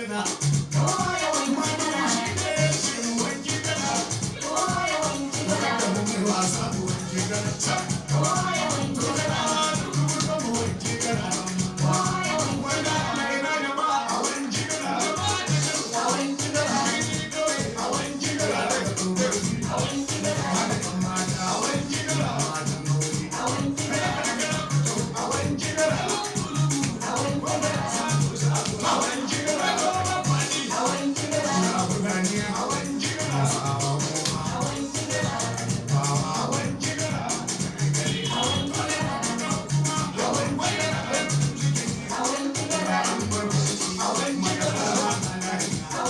Katsina. Kowa ya wanke Madugu gara. shi ne ya ce mu wanke gara. Kowa ya wanke gara. Kada mu mai wasa mu wanke gara. Kowa ya wanke To gara. kana duk mu mu wanke gara. Kowa ya wanke Wanda gara. ina jama'a a wanke gara. A wanke gara. Birni kauye a wanke gara. Daga tsofaffi. A wanke gara. Hada 'yan mata a wanke gara. Matan aure. A wanke gara. A wanke gara. A wanke gara. A wanke gara. A wanke gara. A Fulani a wanke gara. A wanke gara. A wanke gara. A wanke gara. A wanke gara. A wanke gara. A wanke gara. A wanke gara. A wanke gara. A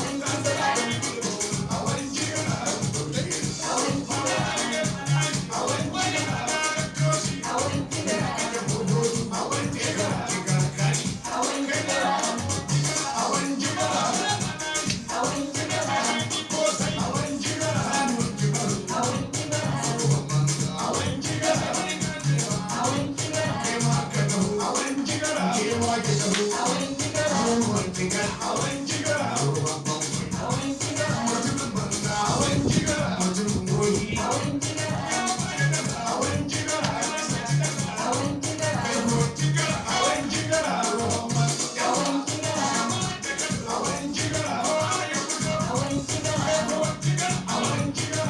wanke gara. A wanke gara. A wanke gara. A wanke gara. A wanke gara. A wanke gara. A wanke gara. A wanke gara. A wanke gara. A wanke gara. A wanke gara. Kai ma ka taho. A wanke gara. Ke ma ki taho. A wanke gara. Wanke gara. A wanke gara. A wanke gara. Mutumin banza. A wanke gara. Mutumin goyi. A wanke